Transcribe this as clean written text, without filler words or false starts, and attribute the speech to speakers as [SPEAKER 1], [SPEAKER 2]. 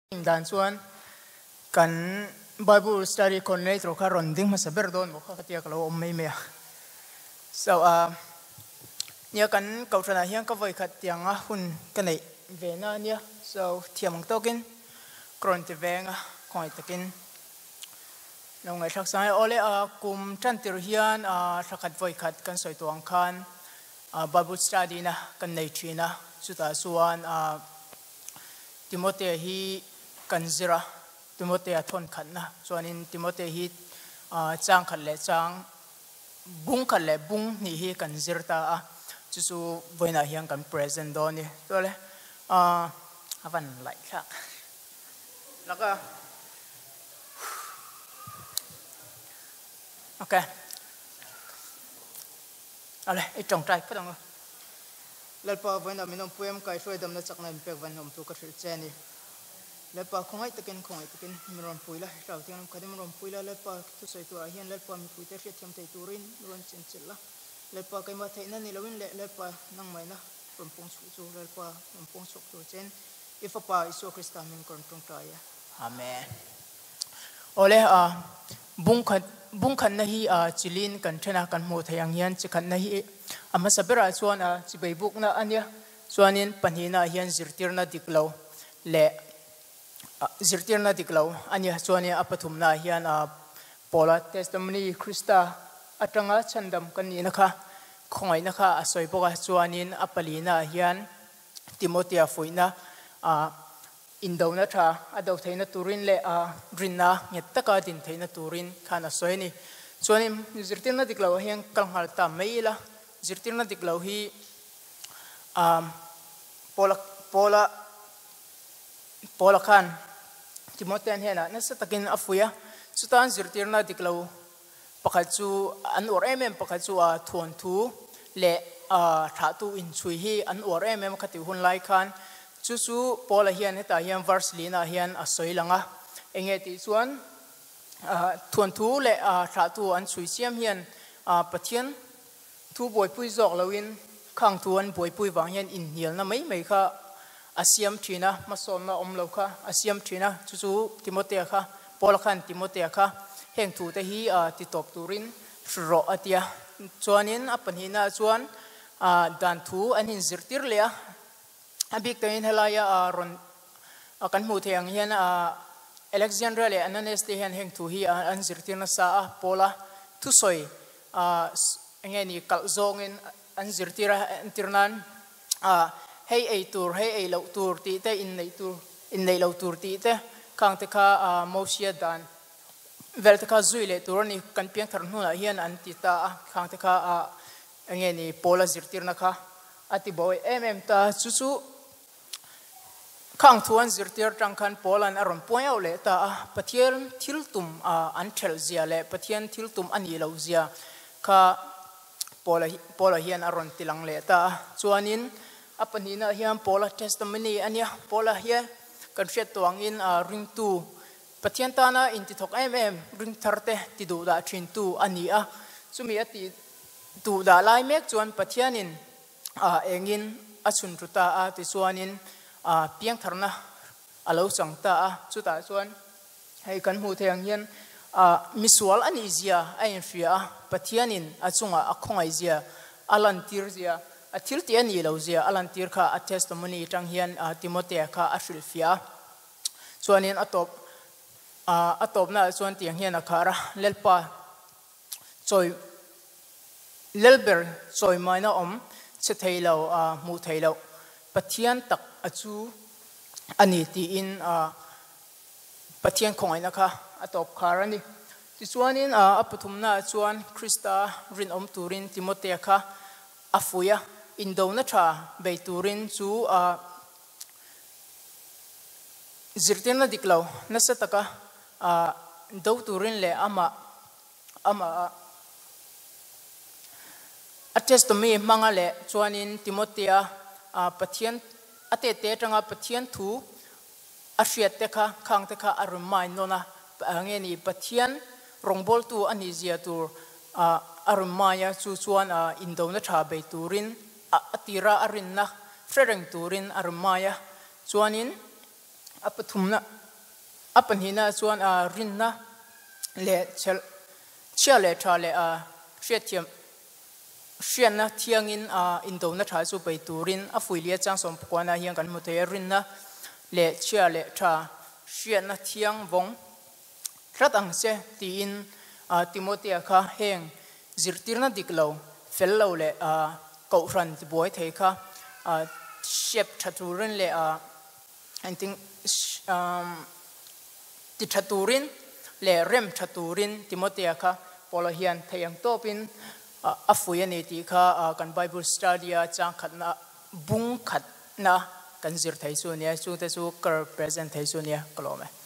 [SPEAKER 1] Dan chuan kan Bible study coordinator kha rawn ding hmasa ber dawn maw kha ka tia ka lo awm mai mai a. So ah nia kan kohhranah hian ka vawi khat tianga hun ka neih ve na a nia. So thiam ang tawkin ka rawn ti veng a, khawngaih takin lo ngaihthlak sang e. Awle ah kum tan tir hian ah thla khat vawi khat kan sawi tawh ang khan ah Bible study na kan nei thin a, chutah chuan ah Timotea hi kan zir a, Timotea thawn khatna chuanin Timotea hi chang khat leh chang bung khat leh bung hnih hi kan zir ta a, chu chu vawiinah hian kan present dawn a ni. Chuan a van laih thlak lak a. Ok. Ale, i tawngtai phawt ang u. Lalpa, vawiinah min awmpui em? Kaihruai damna chakna inpek vain awmtu ka hrilh che a ni. Lalpa, khawngaih takin, khawngaih takin min rawn pui la, hlau tiang lam khatin min rawn pui la, Lalpa, thusawi turah hian Lalpa mipuite hriatthiam thei turin min rawn chenchilh la. Lalpa, keimah theihna ni loin leh Lalpa nangmaina rawn pawng chhuh chu Lalpa rawn pawng chhuak tur chein i Fapa Isua Krista min ka rawn tawngtai e. Amen. Awle, bungkhat bungkhatna hi chilin kan then a, kan hmuh theih ang hian chikhatna hi a hmasa berah chuan chibei bukna a nia. Chuanin pahnihnaah hian zirtirna dik lo leh zirtirna dik lo a nia. Chuanin a pathumnaah hian Paula testimony Krista atanga chhandam kan nihna kha khawngaihna kha a sawi bawk a. Chuanin a palinaah hian Timothea fuihna Indona tha a do theihna turin leh a rinna nghet taka din theihna turin khan a sawi a ni. Chuanin zirtirna dik loah hian kal nghal ta mai ila, zirtirna dik lo hi Paula Paula Paula khan Timothea hnenah nasa takin a fuih a, chutan zirtirna dik lo pakhat chu an uar em em pakhat chu a thuanthu leh a thahtu inchhui hi an uar em em a khatih hun lai khan chu chu Paula hian hetah hian verse lina hian a sawi lang a, enge tih chuan thuanthu leh thahtu an chhui chiam hian Pathian thu buaipui zawk loin khang thu an buaipui vang hian inhnialna mai mai kha a siam thin a, hmasawnna awm lo kha a siam thin a, chu chu Timothea kha, Paula khan Timothea kha heng thu te hi ti tawp turin hri rawh a ti a. Chuanin a pahnihna chuan dan thu an inzirtir leh a, a bik takin helaia rawn kan hmuh theih ang hian Alexandria leh Ananias te hian heng thu hi an zirtir nasa a, Paula thusawi enge ni kalh zawngin an zirtir a, entir nan hei ei tur, hei ei loh tur tih te, inneih tur, inneih loh tur tih te khang te kha Mosia dan vel te kha zui leh tur a ni, kan piangthar hnunah hian an ti ta a, khang te kha enge ni Paula zirtirna kha a ti bawi em em ta, chu chu khang thu an zirtir atang khan Paula'n a rawn puai auh leh ta a, Pathian thil tum an thelh zia leh Pathian thil tum a nih loh zia kha Paula Paula hian a rawn ti lang leh ta a, chuanin a pahnihna hian Paula testimony a nia, Paula hian kan hriat tawh angin ringtu Pathian tana intithawk em em ringtharte ti duhdah thintu a ni a, chumi a tih duhdah lai mek chuan Pathianin engin a chhun ru ta a, tichuanin piangtharna a lo chang ta a, chutah chuan hei kan hmuh theih ang hian misual a nih zia a inhria a, Pathianin a chungah a khawngaih zia a lantir zia, a thil tih a nih loh zia a lantir kha a testimony atang hian Timothea kha a hrilhfiah a. Chuanin a tawp a tawpnaah chuan tiang hian a khar a, Lalpa chawi Lalber chawimaina awm che thei lo hmuh theih loh Pathian tak a chu a ni tiin Pathian khawngaihna kha a tawp khar a ni. Tichuanin a pathumnaah chuan Krista rinawm turin Timothea kha a fuih a, indona tha bei turin chu Zirtirna dik lo nasa taka do turin leh amah amah a testimony hmanga leh chuanin Timothea Pathian a tete atanga Pathian thu a hriat te kha khang te kha a remind nawn a, nge ni Pathian rawngbawltu a nih zia tur a remind a, chu chuan indona tha bei turin A tira a rinna hre reng turin a rem mai a, chuanin A pathumna, a pahnihna chuan a rinna leh chhia leh tha leh a hriatthiam hriatna thiangin a indona tha chu bei turin a fuihlia chang sawmpakuana hian kan hmu thei a, rinna leh chhia leh tha hriatna thiang vawng tlat ang che tiin Timothea kha heng zirtirna dik lo, fel lo leh kohhran tibuai thei kha shape tha turin leh engtin ti tha turin leh rem tha turin Timothea kha Paula hian thei ang tawpin a fuih a ni tih kha kan Bible study-a chang khatna bung khatna kan zir thei chu a nia, chungte chu ka represent thei chu a nia ka lawm e.